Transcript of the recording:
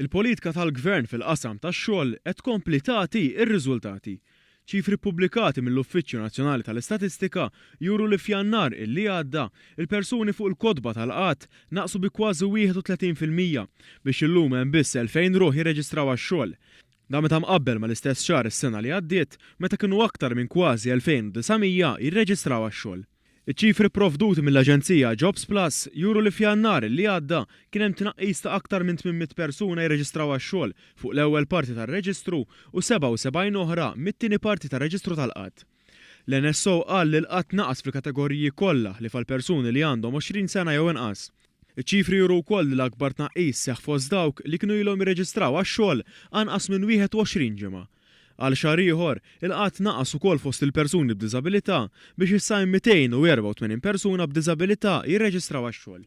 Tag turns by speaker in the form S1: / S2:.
S1: Il-politika tal-Gvern fil-qasam tax-xogħol qed tkompli tagħti r-riżultati. Ċifri ppubblikati mill-Uffiċċju Nazzjonali tal-Istatistika juru li f'Jannar illi għadda, il-persuni fuq il-kotba tal-qgħad naqsu bi kważi 31% biex illum hemm biss 2,000 ruħ jirreġistraw għax-xogħol. Dan meta mqabbel mal-istess xahar is-sena li għaddiet meta kienu aktar minn kważi 2,900 jirreġistraw għax-xogħol. Iċ-ċifri pprovduti mill-aġenzija Jobs Plus juru li f'Jannar li għadda kien hemm tnaqqis ta' aktar minn 800 persuna jirreġistraw għax-xogħol fuq l-ewwel parti tar-reġistru u 77 oħra mit-tieni parti tar-reġistru tal-qgħad. L-NSO qal li l-qgħad naqas fil-kategoriji kollha ħlief għal persuni li għandhom 20 sena jew inqas. Iċ-ċifri juru wkoll li l-akbar tnaqqis seħħ fost dawk li kienu ilhom jirreġistraw għax-xogħol anqas minn 21 ġimgħa. Għal xahar ieħor, il-qgħad naqas ukoll fost il-persuni b'diżabilità biex issa hemm 284 persuna b'diżabilità jirreġistraw għax-xogħol.